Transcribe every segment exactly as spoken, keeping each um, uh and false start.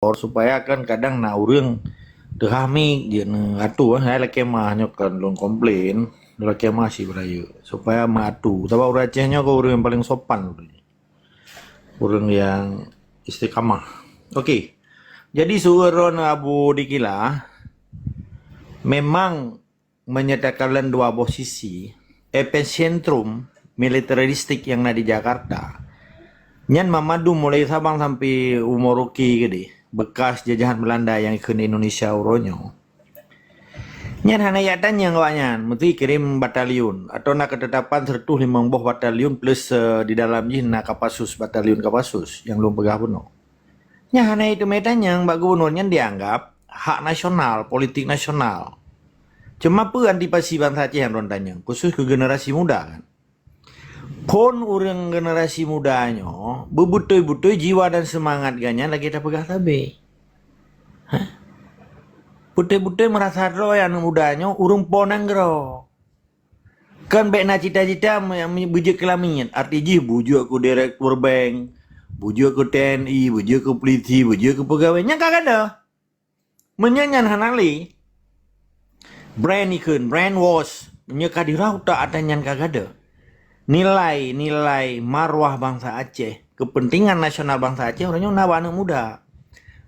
supaya kan kadang na ureuëng teuhah miet jeuet neuatu, eh, hai lakée meu'ah nyoe kan lôn komplain, lakée meu'ah si beurayeuk supaya meuatu. Sabab ureuëng Aceh nyoe kan ureuëng nyang paleng sopan, ureuëng nyang istiqamah. Oke. Jadi seueur droeneuh Abu Dikila, memang menyatakan dua boh sisi, epicentrum militaristik nyang na di Jakarta, nyan mamandum mulai Sabang sampai Merauke keudeh, bekas jajahan Belanda nyang ikheun Indonesia uroe nyoe. Nyan hana jak tanyong awaknyan, meusti kirém batalion, atau na keutetapan seratus limong boh batalion plus, eh, di dalam jih na Kapasus, batalion Kapasus nyang lôn peugah bunoe. Nyan hana iteumé tanyong bak gubunur, nyan dianggap hak nasional, politik nasional. Cuma peue antisipasi bansa Aceh nyang droen tanyong, khusus keu generasi muda kan? Phon ureuëng generasi muda nyoe beubeutôi-beutôi jiwa dan seumangat geuhnyan lagée tapeugah sabe. Hah? Beutôi-beutôi meurasa droe aneuëk muda nyoe ureuëng po nanggroe. Kan bék na cita-cita me-, me-, beujeuet keu lamiet. Arti jih beujeuet keu direktur bank, beujeuet keu T N I, beujeuet keu polisi, beujeuet keu peugawée. Nyan ka gadôh. Meunyoe nyan hana lé, brain ikheun, brainwash. Meunyoe ka dirhah utak atra nyan ka gadôh. Nilai-nilai marwah bansa Aceh, kepentingan nasional bansa Aceh, uroe nyoe na bak aneuëk muda.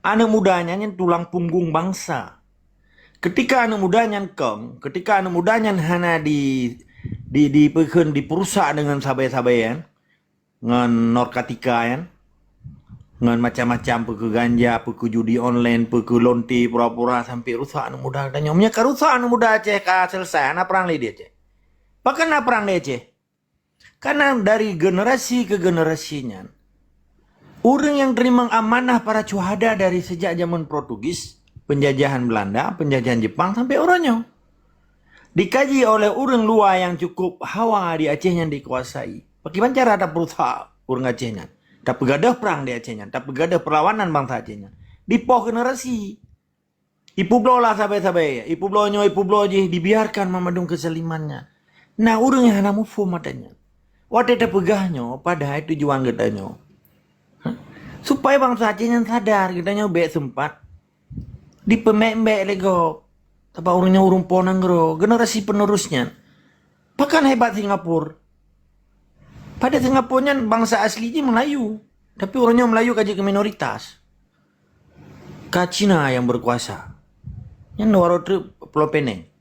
Aneuëk muda nyan, nyan tulang punggung bansa. Ketika aneuëk muda nyan kong, ketika aneuëk muda nyan hana di, di, di, peukheun, dipeurusak deungon sabe-sabe nyan, ngon narkotika nyan, ngon macam-macam, peue keu ganja, peue keu judi online, peue keu lonte, pura-pura sampai rusak aneuëk muda tanyoe. Meunyoe ka rusak aneuëk muda Aceh ka selesai, hana prang lé di Aceh. Pakon hana prang di Aceh? Karena dari generasi ke generasi nyan, ureuëng nyang teurimong amanah para syuhada dari sejak zaman Portugis, penjajahan Belanda, penjajahan Jepang sampai uroe nyoe, dikaji oleh ureuëng luwa nyang cukup hawa di Aceh nyang dikuasai. Pakriban cara tapeurusak ureuëng Aceh nyan, tapeugadôh prang di Aceh nyan, tapeugadôh perlawanan bansa Aceh nyan di poh generasi. Ipeubloe lah sabe-sabe, ipeubloe nyoe, ipeubloe jih, dibiarkan mamandum keuzaliman nyan. Na ureuëng nyang hana muphom atra nyan. Watée tapeugah nyoe, padahai tujuan geutanyoe, ha? Supaya bansa Aceh nyan sadar, geutanyoe bék seumpat dipeumbek-mbek lé gob. Sabab ureuëng nyoe ureuëng po nanggroe, generasi penerus nyan. Pakon hebat Singapura? Padahai Singapura nyan bansa asli jih Melayu, tapi uroe nyoe Melayu ka jeuet keu minoritas. Ka Cina nyang berkuasa. Nyan waroe treuk Pulo Penang.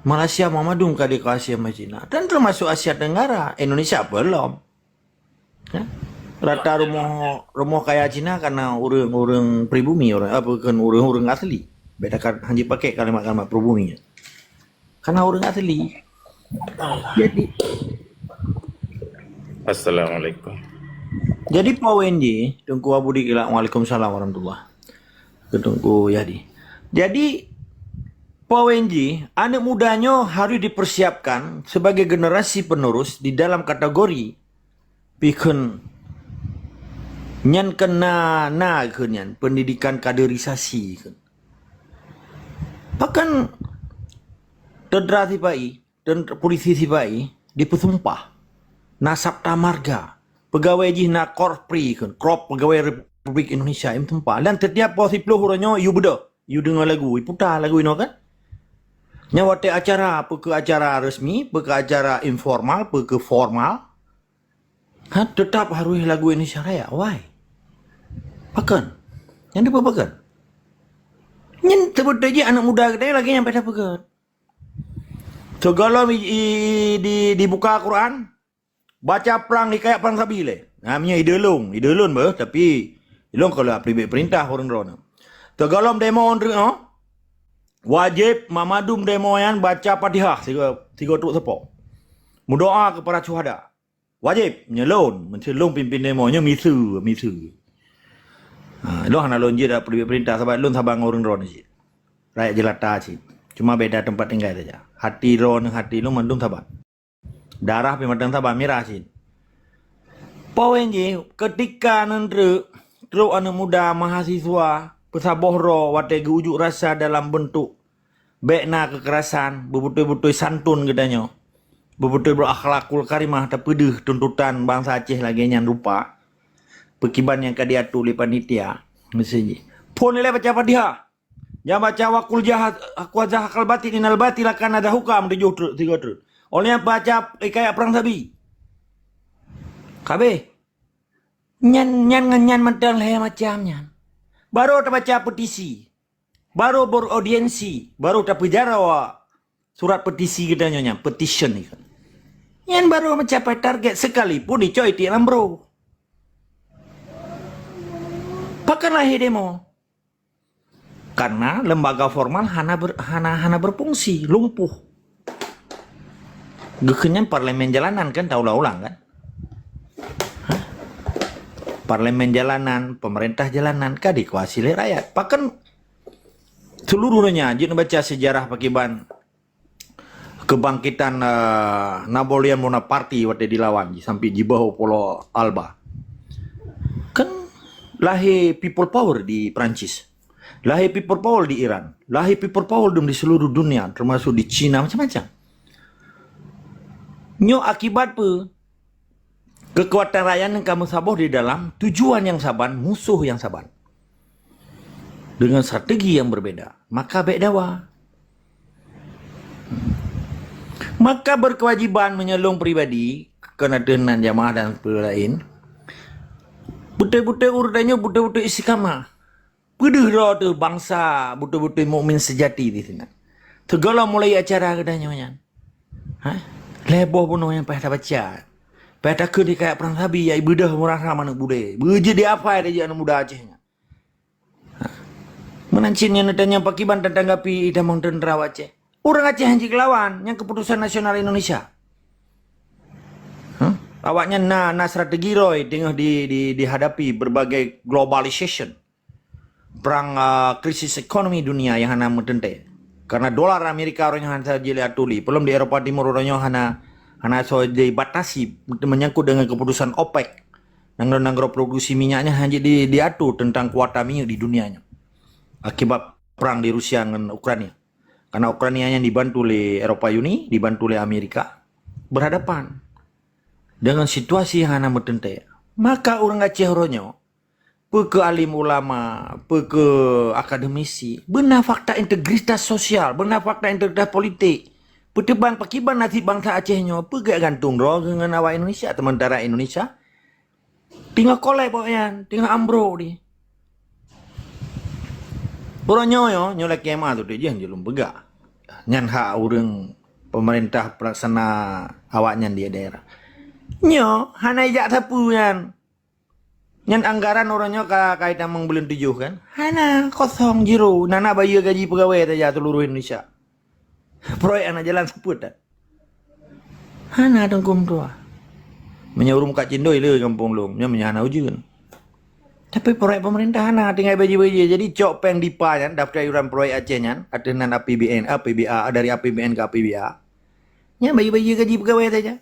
Malaysia mamandum ka dikuasai oleh Cina. Dan termasuk Asia Tenggara, Indonesia belum. Ya. Rata rumoh, rumoh kaya Cina karena ureuëng-ureuëng pribumi, ureuëng, apa, bukan ureuëng-ureuëng asli. Beda kan, hanya pakai kalimat-kalimat pribumi. Karena ureuëng asli. Jadi, Assalamualaikum. Jadi poin jih, Teungku Abu Dikila, waalaikumsalam warahmatullah. Ke Teungku Yahdi. Jadi, poin jih, aneuëk muda nyoe harus dipersiapkan sebagai generasi penerus di dalam kategori pikheun nyan keunan na keu nyan pendidikan kaderisasi keu. Pakon teuntara sipa-i, teunt-, polisi sipa-i dipeusumpah, na sabta marga, peugawée jih na Korpri keu, Korps Pegawai Republik Indonesia, ipeusumpah. Dan setiap poh siploh uroe nyoe, yue beudôh, yue deungoe lagu, iputa lagu inoe kan? Nyan watée acara, peu keu acara resmi, peu keu acara informal, peu keu formal, ha, tetap harus lagu Indonesia Raya. Why? Pakon? Nyan dipeupakon? Nyan seubeutoe jih aneuëk muda geutanyoe lagée nyan pada peugah. Sigohlom i, i, di, dibuka Quran, baca prang hikayat prang sabi lé. Nah, meunyoe ide lôn, ide lôn beuh, tapi ilôn kalau pribek perintah ureuëng droeneuh. Sigohlom demo ureuëng, oh, wajéb mamandum demo nyan baca Fatihah sigo, sigo trok seupôt. Meudoa keu para syuhada. Wajéb, nyoe lôn, meunyoe lôn pimpin demo, nyoe miseue, miseue. Ha, lôn hana lôn jeuet dak peurintah sabab lôn saban ngon ureuëng droeneuh cit. Rakyat jelata cit. Cuma beda tempat tinggai saja. Hati droeneuh, hati lôn mandum saban. Darah pih mantong saban, mirah cit. Poin jih, keutika nan treuk, trok aneuëk muda mahasiswa peusaboh droe watée geuujuk rasa dalam beuntuk bék na keukerasan, beubeutôi-beutôi santun geutanyoe, beubeutôi-beutôi akhlakul karimah tapeudeuh tuntutan bansa Aceh lagée nyan rupa, peukiban nyang ka jiatoe lé panitia. Meuseujid. Phon ilée baca Fatihah. Jangan baca wa qul jaha-, wa qul zahaqal batil innal batila kana zahuqa, meutujôh treuk, tiga treuk. Oleh nyang baca hikayat perang sabi. Kabeh. Nyan, nyan ngon nyan mantong lhée macam nyan. Baru tabaca petisi. Baru beraudiensi. Baru tapeujaroe surat petisi geutanyoe nyan, petition ni kan. Nyan baru mencapai target sekalipun icok itik lam bro. Pakon lahé demo? Karena lembaga formal hana ber-, hana, hana berfungsi, lumpuh. Geukheun nyan parlemen jalanan kan, taulang-ulang kan? Hah? Parlemen jalanan, pemerintah jalanan, ka dikuasai lé rakyat. Pakon seluruh donya jeuet neubaca sejarah pakiban kebangkitan, eh, Napoleon Bonaparte watée dilawan sampai jiboh u Pulo Elba. Kan lahé people power di Perancis. Lahé people power di Iran. Lahé people power dum di seluruh dunia, termasuk di Cina, macam-macam. Nyoe akibat peue? Kekuatan rakyat nyang ka meusaboh di dalam tujuan nyang saban, musoh nyang saban. Dengan strategi yang berbeda, maka bék dawa. Maka berkewajiban meunyoe lôn pribadi, keuneuteunan jamaah dan peue laén, beutôi-beutôi ureuëng tanyoe beutôi-beutôi istiqamah. Peudeuh droe teuh bansa beutôi-beutôi mukmin seujati di sinan. Teugohlom mulai acara geutanyoe nyan. Ha? Lhée boh bunoe nyang payah tabaca. Payah takheun hikayat perang sabi, ya ibeudôh murah manök bulée. Beujeuet di apai tajak aneuk muda Aceh nyan. Ha? Meunan cit nyan neutanyong pakiban tatanggapi itamong teuntra Aceh. Ureuëng Aceh hana jikeulawan, nyang keuputusan nasional Indonesia. Ha? Awaknyan na, na strategi roh teungoh di, di, dihadapi berbagai globalization. Perang, ah, krisis ekonomi dunia nyang hana meuteuntée. Karena dolar Amerika uroe nyoe hana saja lé atuli. Peulom di Eropa Timur uroe nyoe hana, hana saja dibatasi menyangkut dengan keputusan OPEC. Nanggroe-nanggroe produksi minyak nyan hana di, diatur tentang kuota minyak di dunia nyoe. Akibat perang di Rusia ngon Ukraina. Karena Ukraina nyan dibantu lé Eropa Uni, dibantu lé Amerika, berhadapan dengan situasi nyang hana meuteuntée. Maka ureuëng Aceh uroe nyoe, peu keu alim ulama, peu keu akademisi, beuna fakta integritas sosial, beuna fakta integritas politik. Peuteuban pakiban nasib bansa Aceh nyoe, peu geugantung droe ngon awak Indonesia, sementara Indonesia teungoh kolap awaknyan, teungoh ambruk di. Uroe nyoe, nyoe, nyoe lakée ma tu teuh jih jeuet lôn peugah. Nyan hak ureuëng pemerintah pelaksana awaknyan di daerah. Nyoe hana ijak sapeue nyan. Nyan anggaran uroe nyoe ka, ka itamong buleuen tujoh kan? Hana, kosong, zero. Na, na bayeue gaji peugawée saja seluruh Indonesia. Proyek hana jalan sapeue that. Hana Teungku meutuah. Meunyoe ureuëng ka cindoi le gampông lôn, nyan meunyoe hana ujeuen. Tapi proyek pemerintah hana tinggai bayeue-bayeue. Jadi cok péng dipa nyan, daftar iuran proyek Aceh nyan, ateueh nan A P B N, A P B A, dari A P B N ke A P B A. Nyan bayeue-bayeue gaji peugawée saja.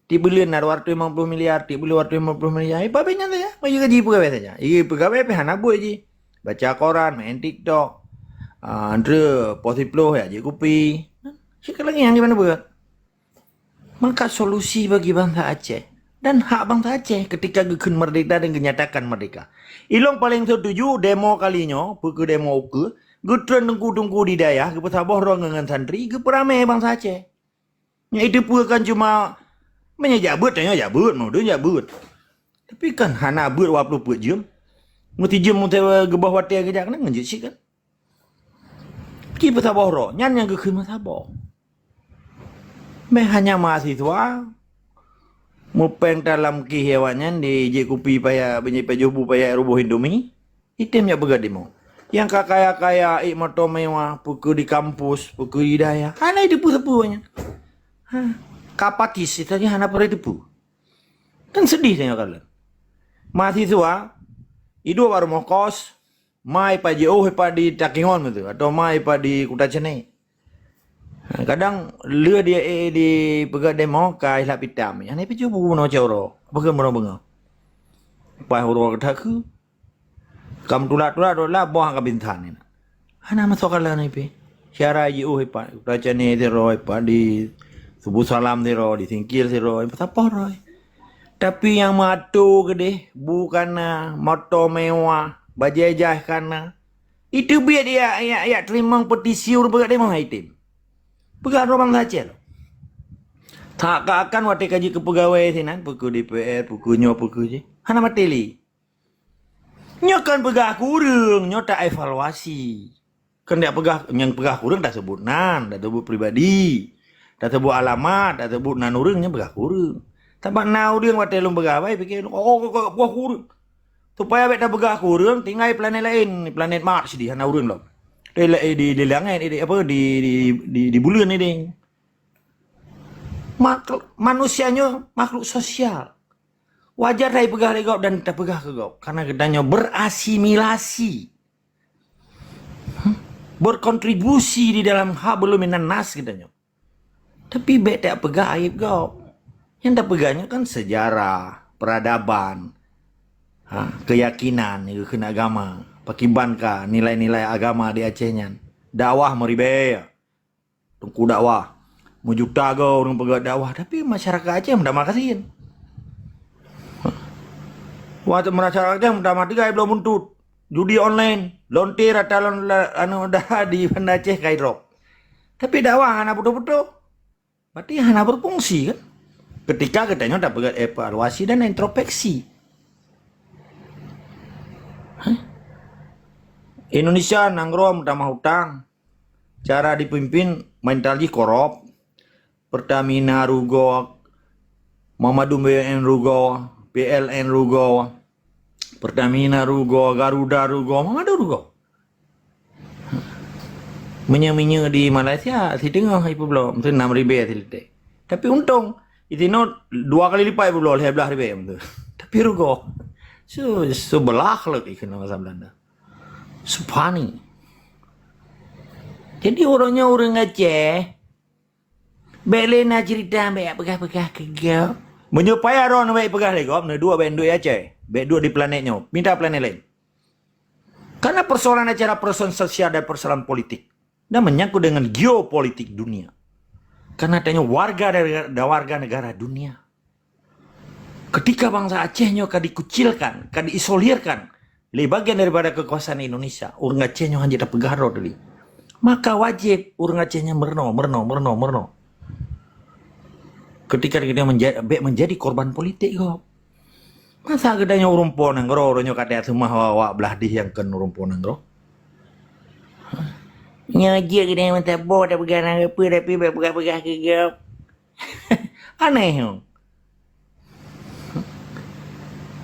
Tiep buleuen na dua ratus lima puluh miliar, tiep buleuen dua ratus lima puluh miliar. Eh, pabeh nyan saja, bayeue gaji peugawée saja. Ié peugawée pih hana buet jih. Baca koran, main TikTok. Ah, antre poh siploh ya jeuet kupi. Sikali lagi nyang di mana buet? Maka solusi bagi bansa Aceh dan hak bansa Aceh ketika geukheun merdeka dan geunyatakan merdeka. Ilong paling setuju demo kali nyoe, peu keu demo ukeue, geutreun teungku-teungku di dayah, geupeusaboh droe ngon santri, geupeuramé bansa Aceh. Nyan itu peue kan cuma meunyoe jak beuet, tanyoe jak beuet, meudon jak beuet. Tapi kan hana beuet dua ploh peuet jeuem. Meusijeuem meuteue geuboh watée geujak keunan ngon jeuet cit kan. Ki peusaboh droe, nyan nyang geukheun meusaboh. Meh hanya mahasiswa, mupéng talam kih awaknyan di jeuet kupi paya, beunyi pajoh bu paya ruboh Indomie, item jak peugah demo. Nyang ka kaya-kaya, ék moto mewah, peu keu di kampus, peu keu di dayah. Hana iteupeue sapeue nyan. Ha, ka apatis, istilahnya hana peureuteupeu. Kan sedih tanyoe kalon. Mahasiswa, iduek bak rumoh kos, mai pat jiôh pat di Takengon beutôi, atau mai pat di Kuta Cene. Ha, kadang lheueh di, eh, di peugah demo ka ihlap itam. Hana ipicu bu meunoe caro. Apa keu meunoe beungoh? Pas uroe ka takheun. Kam tulak-tulak, tulak boh ka bintan ni. Hana masuk akal ni pi. Syara jiôh ipat. Kuta Cene siro ipat, di Subu Salam siro, di Singkil siro, ipat sapoh roi. Tapi nyang meuato keudeh, bu kana, moto mewah, bajée jai kana. Itu biet yak, yak, yak teurimong petisi ureuëng peugah demo hai tem. Peugah droe bansa Aceh lom. Seakan-akan watée ka jeuet keu peugawée sinan, peue keu D P R, peue keu nyoe, peue keu jih. Hana maté lé. Nyoe kon peugah keu ureuëng, nyoe ta evaluasi. Kon dak peugah, nyang peugah keu ureuëng taseubut nan, taseubut pribadi, taseubut alamat, taseubut nan ureuëng nyang peugah keu ureuëng. Sabab na ureuëng watée lôn peugah bae pike, "Oh, kok peugah keu ureuëng." Supaya bék tapeugah keu ureuëng, tinggai planet laén, planet Mars di hana ureuëng lom. Di, di, di langét, di, apa, di, di, di, di buleuen ni ding. Makhluk, manusia nyoe makhluk sosial. Wajar hai peugah lé gob dan tapeugah keu gob. Karena geutanyoe berasimilasi. Hmm? Berkontribusi di dalam hablum minan nas geutanyoe. Tapi bék tapeugah aib gob. Nyang tapeugah nyoe kan sejarah, peradaban, ha, keyakinan, keuneuk agama. Pakiban ka nilai-nilai agama di Aceh nyan. Dakwah meuribée. Teungku dakwah. Meujuta goe ureuëng peugah dakwah, tapi masyarakat Aceh meutamah gasien. Watée masyarakat Aceh meutamah tinggai bloe buntut. Judi online, lonte rata lon, la, anu dah di Banda Aceh ka idrop. Tapi dakwah hana beutôi-beutôi. Berarti hana berfungsi kan? Ketika geutanyoe tapeugah evaluasi dan introspeksi. Hah? Indonesia nanggroe meutamah utang. Cara dipimpin mental jih korop. Pertamina rugoe, Mamadou B M rugoe, P L N rugoe, Pertamina rugoe, Garuda rugoe, Mamadou rugoe. Minyeuk-minyeuk di Malaysia, siteungoh ipeubloe, meuteun nam ribée silitée. Tapi untông, itinoe dua kali lipat ipeubloe, lhée blaih ribée meuteun. Tapi rugoe. Su, subeulah leueh ikheun basa Belanda. Su funny. Jadi, uroe nyoe ureuëng Aceh, bék lé na cerita, bék peugah-peugah keu gob. Meunyoe payah droeneuh bék peugah lé gob, neuduek bék duek Aceh. Bék duek di planet nyoe. Pindah planet laén. Karena persoalan acara persoalan sosial dan persoalan politik. Dan menyangkut dengan geopolitik dunia. Karena tanyoe warga dari, warga negara dunia. Ketika bangsa Aceh nyoe ka dikucilkan, ka diisolirkan lé bagian daripada kekuasaan Indonesia, ureuëng Aceh nyoe hana jeuet tapeugah droe tadi. Maka wajéb ureuëng Aceh nyoe meurunoe, meurunoe, meurunoe, meurunoe. Ketika kita menja-, bék menjadi korban politik gob. Masa geutanyoe ureuëng po nanggroe, uroe nyoe ka taseumah awak-awak blah dih nyang kon ureuëng po nanggroe? Nyoe jeuet geutanyoe meusaboh tapeugah na peue, tapi bék peugah-peugah keu gob. Aneh nyoe.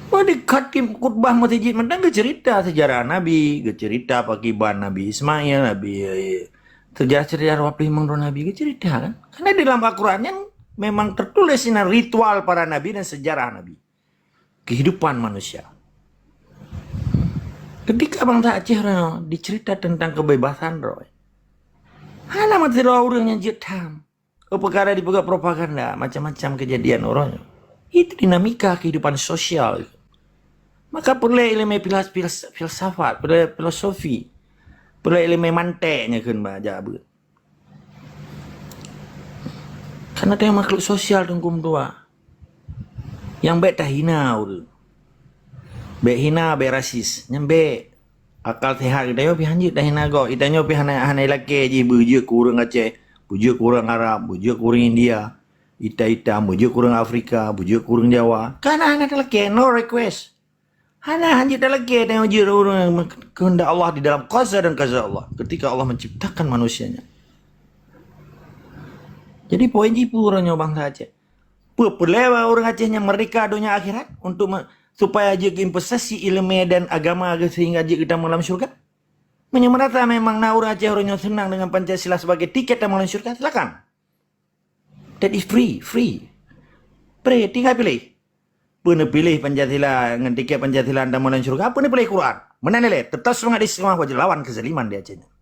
Meunyoe khatib khutbah meuseujid mantong geuceurita sejarah Nabi, geuceurita pakiban Nabi Ismail, Nabi, eh, sejarah-sejarah dua puluh lima droe Nabi geuceurita kan. Karena di dalam Al-Quran nyan memang tertulis sinan ritual para nabi dan sejarah Nabi. Kehidupan manusia. Ketika bangsa Aceh droe dicerita tentang kebebasan droe, hana meusidroe ureuëng nyang jeuet tham. Oh, peukara dipeugah propaganda, macam-macam kejadian uroe nyoe. Itu dinamika kehidupan sosial. Maka peureulée ileumé filas-, filas-, filsafat, peureulée filosofi, peureulée ileumé mantek nyang kheun bak jak beuet. Karena tanyoe makhluk sosial teungku meutuah. Nyang bék tahina ureuëng. Bék hina, bék rasis. Nyan bék. Akal sehat geutanyoe pih hanjeuet tahina gob. Geutanyoe pih hana, hana ilakée jih beujeuet keu ureuëng Aceh, beujeuet keu ureuëng Arab, beujeuet keu ureuëng India, ita-ita, beujeuet keu ureuëng Afrika, beujeuet keu ureuëng Jawa. Kana hana talakée, no request. Hana hanjeuet talakée tanyoe jeuet ureuëng kehendak Allah di dalam qada dan qada Allah ketika Allah menciptakan manusianya. Jadi poin jih peue uroe nyoe bangsa Aceh? Peue peureulée ureuëng Aceh nyang merdeka donya akhirat untuk me-, supaya jeuet geuinvestasi ileumé dan agama sehingga jeuet geutamong lam syurga? Meunyoe meurasa memang na ureuëng Aceh uroe nyoe seunang dengan Pancasila sebagai tiket tamong lam syurga, silakan. That is free, free. Free, tinggai piléh. Peue neupiléh Pancasila ngon tiket Pancasila tamong lam syurga, peue neupiléh Quran. Meunan ilée, tetap seumangat istiqamah bak lawan keuzaliman di Aceh nyoe.